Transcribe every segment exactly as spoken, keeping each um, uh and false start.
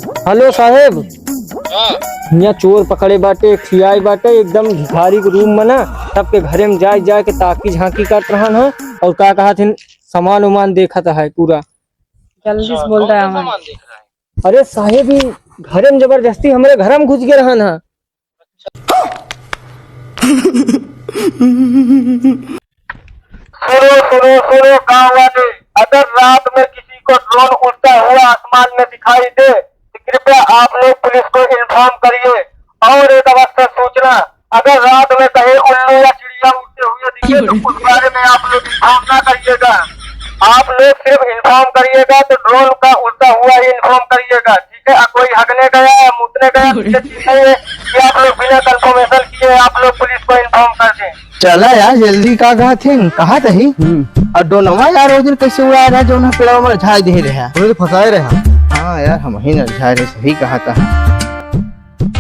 हेलो साहेब, हाँ। हियाँ चोर पकड़े बाटे, खियाई बाटे, एकदम भिखारी के रूप में ना, सबके घरे में जाए जाए के ताकी झांकी करत रहन ह। और का कहत हिन, सामान उमान देखत है पूरा। जल्दी से अच्छा, बोल कौन रहा कौन है। सामान देख रहा है? अरे साहेब, ई घरे में जबरदस्ती हमरे घर में घुस गए रहन ह। सुनो, सुनो, सुनो, गाँव वाले, अगर रात में किसी को ड्रोन उड़ता हुआ आसमान में दिखाई दे, तो कृपया आप लोग पुलिस को इन्फॉर्म करिए। और एक आवश्यक सूचना, अगर रात में कहीं उल्लू या चिड़िया उड़ते हुए दिखे, तो उस बारे में आप लोग इन्फॉर्म ना करिएगा। आप लोग सिर्फ इन्फॉर्म करिएगा, तो ड्रोन का उड़ता हुआ ही इन्फॉर्म करिएगा। ठीक है, कोई हगने गया या मूतने गया, तो ये चीज नहीं है कि आप लोग बिना कंफर्मेशन किए आप लोग पुलिस को इन्फॉर्म कर दें। चला यार, जल्दी का कहा थे, कहा तही। हम्म। और ड्रोनवा यार, वो दिन कैसे उड़ा रहा, जो उन्हें पेड़वा में झाड़ दे रहा। वो तो फंसाए रहा। हाँ यार, हम ही ना झाड़ रहे, सही कहा था।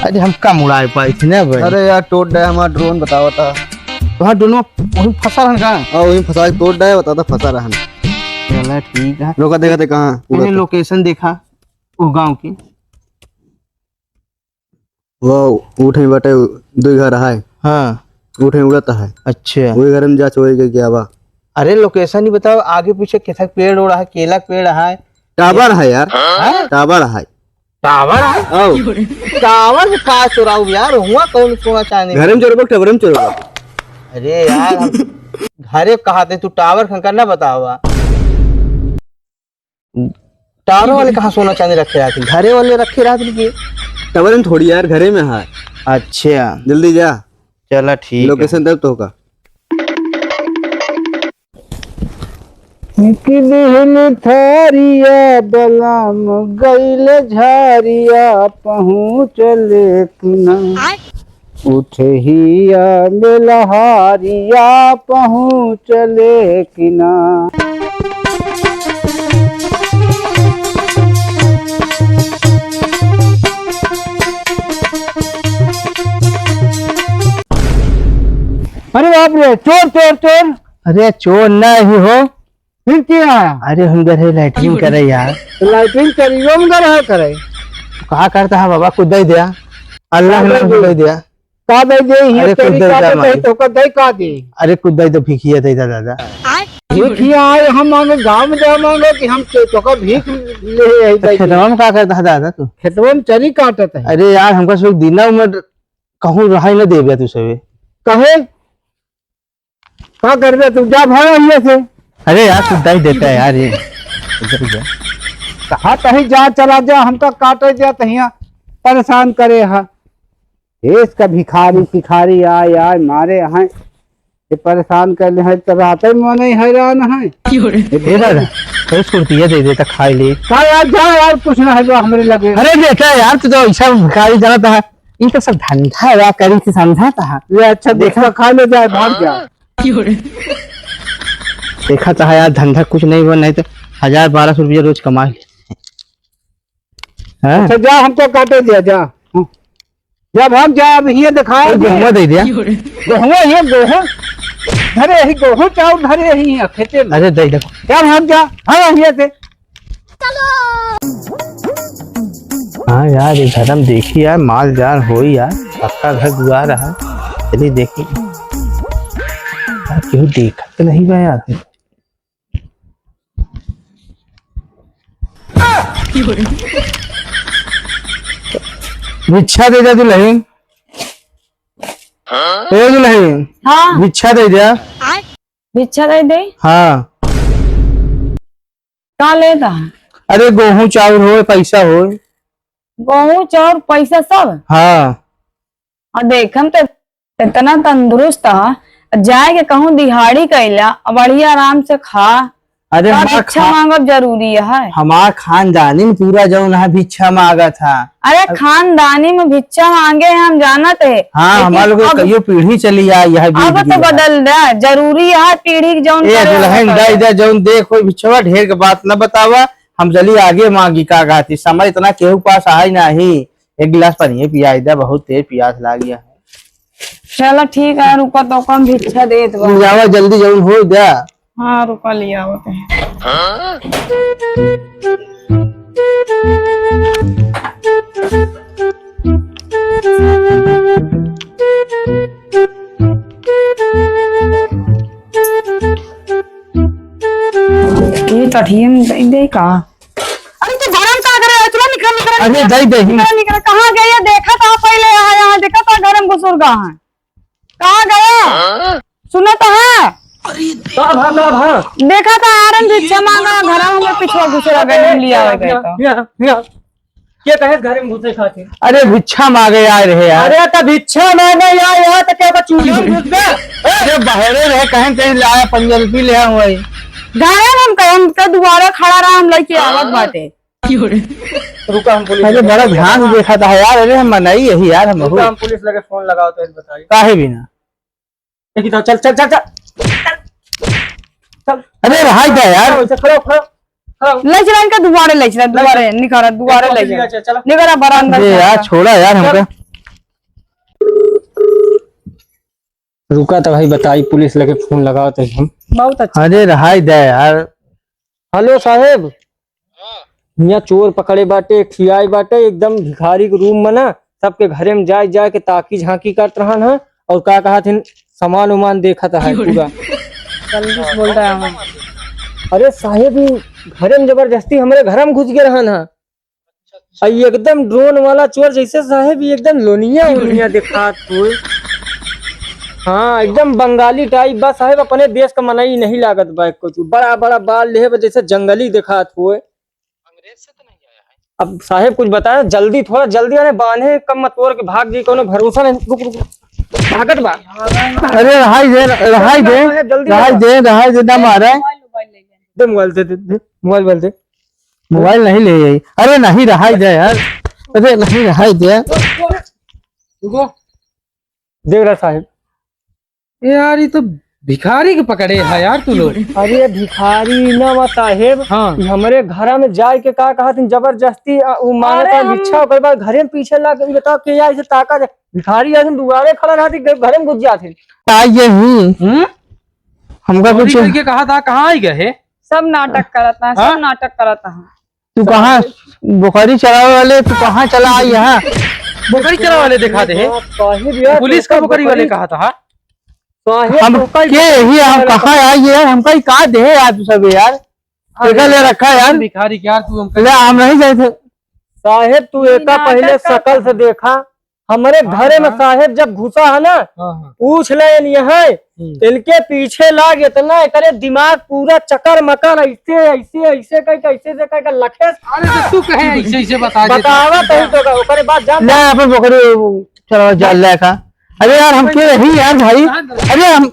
अरे, हम कम उड़ाए पाई थी ना भाई। अरे यार, टूट गया हमारा ड्रोन, बताओ था। वहाँ ड्रोन वहीं फंसा रहन का? हाँ, वहीं फंसा, टूट गया, बता था, फंसा रहन। चला ठीक है। रोका, देखा थे कहाँ उड़ा मैंने था। लोकेशन देखा, वो गाँव की। वो उठे बाटे, दो घर है। हाँ। उठे उड़त है। अच्छा। वही घर में जा चोरी के क्या बा? अरे, लोकेशन ही बताओ, आगे पीछे कितना पेड़ ओड़ है, केला के पेड़ है। टावर है यार। हाँ? टावर है। टावर है? आओ। टावर से का चोराऊ यार, हुआ कौन सोना चांदी? घर में चोरबा, टावर में चोरबा। अरे यार, हम घरे कहा थे, तू टावर खन करना बतावा। टावर वाले कहाँ सोना चांदी रखे रहत? घरे वाले रखे रहत कि? टावर में थोड़ी यार, घरे में है। अच्छा। जल्दी जा। चला ठीक है। लोकेशन तब तो का। कि दिहल थारिया बलम गइल झारिया पहुँचले कि ना। उठहिया बेलहारिया पहुँचले कि ना। अरे बाप रे, चोर, चोर, चोर। अरे चोर ना ही हो। फिर क्या है? अरे हम गए रहे लैट्रिन करे यार। तो लैट्रिन करियो में गए रहे करे। का करता है बाबा, कुछ दे दिया। अल्लाह का ने दे कुछ दिया? दे दिया। का दे दे? ये अरे कुछ तेरी दे का दिया दे, मालिक। तो का दे का दे? अरे कुछ दे दो, भिखिया दे दो दादा। भिखिया आए हम मांगे, गाँव में जा मांगे कि हम तो, तो का भीख ले आई तो भाई। खेतवा में का करता है दादा तू? खेतवा में चरी काटत है। अरे यार, हमका सब दिना उम्र कहूँ रहाई न देबे तू सबे। कहे? का करबे तू? जा भाग हियाँ से। अरे यार, तू दे देता है यार, ये इधर जा। कहाँ कहीं जा, चला जा, हमका काटे जा, तहिया परेशान करे हा। देश का भिखारी, भिखारी आय, आय, मारे हैं, ये परेशान कर ले हैं, तो रात में नहीं हैरान है। ए दादा, तो कुर्तिया दे देता, खाई ले। का यार, जा यार, कुछ ना है जो हमरे लगे। अरे बेटा यार, तू तो ऐसा भिखारी जानता है, ई तो सब धंधा या करी थी, समझा था। ये अच्छा देखा, खा ले जाए, भाग जा। देखा था यार, धंधा कुछ नहीं हुआ, नहीं तो हजार बारह सौ रुपया रोज कमा ले। हाँ? अच्छा, जा, हमको काटे दिया, जा। जा, भाग जा, अब ये दिखाओ। अरे, गेहुआ दे दिया। गेहुआ, ये गेहूँ। धरे ही गेहूँ, चाउर धरे ही है खेते में। अरे, दे दे। जा, भाग जा। हाँ, ये दे। हाँ यार, ये घर में देखी यार, माल जाल होई यार, पक्का घर दुआर है। चलिए देखी यार, केहू देखत तो नहीं बा यार। भिक्षा दे दे दुल्हन। ए दुल्हन, हाँ। भिक्षा दे दे। भिक्षा दे दे? हाँ। का लेता है? अरे, गेहूं चाउर होय, पैसा होय। गेहूं चाउर पैसा सब? हाँ। और देखम तो इतना तंदुरुस्त है, जाए के कहूँ दिहाड़ी कैला, और बढ़िया आराम से खा। अरे, का हमार भिक्षा खा-, मांगब जरूरी है? हमार खानदानी में पूरा जौन है भिक्षा मांगत है। अरे, अब खानदानी में भिक्षा मांगे हैं, हम जानत है, हाँ, लेकिन हमार लोग अब, कईयो पीढ़ी चली आई है, अब बीत तो गई है। बदल दे, जरूरी है पीढ़ी के जौन ए, करे दुल्हन वाला दे दे, जौन दे कोई भिक्षवा, ढेर के बात न बतावा, हम चली आगे मांगी का गाती, समय इतना केहू पास आए नाही। एक गिलास पानी पियाई दे, बहुत तेज पियास लाग गया है। चलो ठीक है, रुको तो कम भिक्षा देत बा। ले आवा जल्दी, जौन हो जा। हाँ, रुको, ले आवत है। हाँ? टठिए में दे, दे का? अरे तू घरम का करे? चला निकल, निकल, अरे निकल। दे, दे। निकल, निकल। कहाँ गया? देखा था पहले यहाँ, यहाँ देखा था घर में घुसुर गया है। कहाँ गया? सुना तो है। का भा, का भा? देखा था आरन भिक्षा मांगा, घर में हमरे पिछुआ घुसुर गए, हम लिया हो गए तो। हिया, हिया। के कहे घर में घुसे खातिर? अरे भिक्षा मांगे आए रहे यार। अरे तो भिक्षा मांगे आए यहाँ तो क्या बा चूल्हा में घुस गए? अरे बहरे रहे, कहीं कहीं लाया पंजरपी ले आऊं भाई। घर में हम कहे, हम तो दुआरा खड़ा रहा, हम लेके आवत बाटे। रुका, हम पुलिस अरे लगे बड़ा फोन ध्यान लगाओ। देखा था यार। अरे हम मनाई यही यार, हम रुका, बहुत हम पुलिस लगे फोन लगाओ तो बताइए। काहे बिना? देखी तो, चल, चल, चल, चल। चल। अरे रहाई दे यार। खड़ा हो, खड़ा हो, खड़ा हो। ले चला इनका दुआरे, ले चला दुआरे, निकरा दुआरे ले चला। चल, चला। निकरा बरामदा अरे से यार, हटा। छोड़ा यार चल। हमका। रुका तो भाई, बताई, पुलिस लगे फोन लगाओ तो हम। बहुत अच्छा। अरे रहाई दे यार। हेलो साहेब, हाँ। हियाँ चोर पकड़े बाटे, खियाई बाटे, एकदम भिखारी के रूप में ना, सबके घरे में जाए, जाए के ताकी झांकी करत रहन ह, और का कहत हिन, सामान उमान देखत है पूरा। जल्दी से बोल रहा हूँ। अरे साहेब, ई घरे में जबरदस्ती हमरे घर में घुस गए रहन ह। आ, ई एकदम ड्रोन वाला चोर जैसे साहेब, ई एकदम लोनिया ओनिया दिखात होए। हाँ, एकदम बंगाली टाइप बा साहेब, अपने देश का मनई नहीं लागत बा एको चू। बड़ा बड़ा बाल लेहे बा, जैसे जंगली दिखात होए। अब साहेब कुछ बताए, जल्दी, थोड़ा जल्दी आने, बांधे कम मत, तोड़ के भाग जी, कोनो भरोसा नहीं। रुक, रुक, रुक। भागत बा। अरे रहाई दे, रहाई दे, जल्दी रहाई बता। दे, रहाई दे, ना मारे। दे मोबाइल, दे, दे, दे, मोबाइल, मोबाइल दे। मोबाइल नहीं ले आई। अरे नहीं, रहाई दे यार। अरे नहीं, रहाई दे। रुको। देख रहा साहेब। ए यार, ये तो भिखारी के पकड़े है यार तू लोग। अरे भिखारी ना बा साहेब। हाँ। ये हमरे घरा में जाए के का कहत हिन जबरदस्ती, आ, उ मांगत अरे है हम भिक्षा, ओकर बाद घरे में पीछे लाग के बताओ के यार, इसे ताका दे। भिखारी ऐसे दुआरे खड़ा रहती, घरे में घुस जात है। आ ये ही। हम्म? हमका चोरी कुछ करके कहा था, कहाँ आई गए? सब नाटक करत है, सब हाँ? नाटक करत है। तू कहाँ बोकरी चरावे वाले, तू कहाँ चला आई यहाँ? बोकरी चरावे वाले दिखा दे। साहिब यार, पुलिस का तोका बोकरी वाले बोकरी कहा था, हाँ? साहिब, हम तोका ही के बोकरी ही, हम चरावे कहाँ वाला आई यार? हमका ही का दे यार तू सब यार? अरे, एका ले रखा यार। भिखारी के यार, तू हमका ले, हम नहीं जाए थे। साहेब, तू ई एका नाटक पहले का शकल से देखा। हमरे हाँ, घरे में हाँ। साहेब जब घुसा है ना, हाँ, हाँ। पूछ ले इन्हें है, हम्म। इनके पीछे लाग इतना, एकरे दिमाग पूरा चकर मकर, ऐसे, ऐसे, ऐसे कह के, ऐसे से कह के लखेस। अरे तो तू कहे ऐसे, ऐसे बता दे। बतावा तो ही तो का, ओकरे बाद जान। ले अपन बोकरी चला जा ले का। अरे यार, हम के रही यार भाई। अरे हम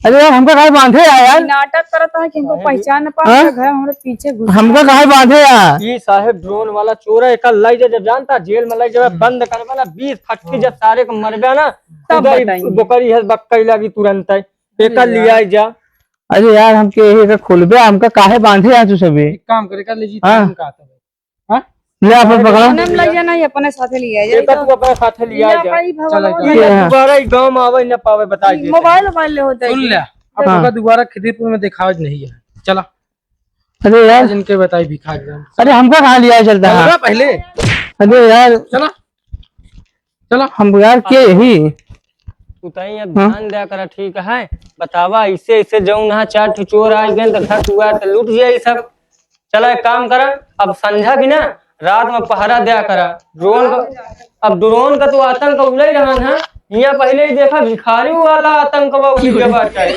अरे यार, हमका काहे बांधे है यार? नाटक करत है कि हमको अरे पहचान न पावे, हाँ? घर हमरे पीछे घुस हमका काहे बांधे है? ई साहेब ड्रोन वाला चोर है, एका लाई जा, जब जानता जेल में लाई जा, हम्म। बंद करबे ना, बीस फटकी हाँ। जब सारे को मरबे ना, तब उधर ही बताएंगे। बोकरी है, बक्कई लागी तुरंत है, अरे एका यार। लिया जा। अरे यार, हमके यही का खोलबे, हमका काहे बांधे है तू सबे? एक काम करे, कर ले जी, हाँ। टाइम का आता है। हाँ? ले आप पकड़ा। अपने में लग जाना, ये अपने साथे लिया जाए एका तो। तू अपने साथे लिया जा। भाई भगवान चला, ये ये ना है। दोबारा ही गाँव में आवे ना पावे, बताई देते। मोबाइल, मोबाइल ले होता है सुन जी। ले, अब हाँ। ओका दोबारा खिदीपुर में दिखावे नहीं है। चला। अरे यार। आज इनके बताई भिखारी राम। अरे हमका कहाँ लिया चलता है? चला पहले। अरे यार। चला। चला। हम यार के ही? तू तई अब हाँ? ध्यान दिया करा, ठीक है? बतावा, ऐसे, ऐसे जौन यहाँ चार ठो चोर आ गए, तो घर दुआर तो लूट जाए सब। चला, एक काम करा, अब संझा की ना, रात में पहरा दिया करा। ड्रोन का, अब ड्रोन का तो आतंक उड़े रहा ना, यहाँ पहले ही देखा, भिखारी वाला आतंक बा उड़ गया बाटे।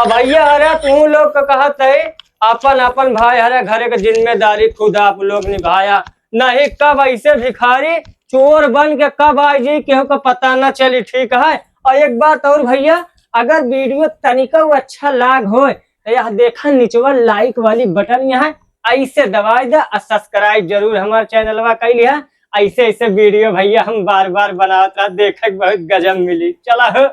अब भैया, अरे, तू लोग का कहत है, अपन, अपन भाई, हरे घरे के जिम्मेदारी खुद आप लोग निभाया। नहीं, कब ऐसे भिखारी चोर बन के कब आ जाई, केहू का पता न चली, ठीक है? और एक बात और भैया, अगर वीडियो तनिका अच्छा लाग होए, तो यह देखा निचवा like वाली बटन यहाँ ऐसे दबाई दे और subscribe जरूर हमारे चैनलवा कैली है। ऐसे ऐसे वीडियो भैया हम बार बार बनावत रह, देखे के बहुत गजब मिली। चला हो।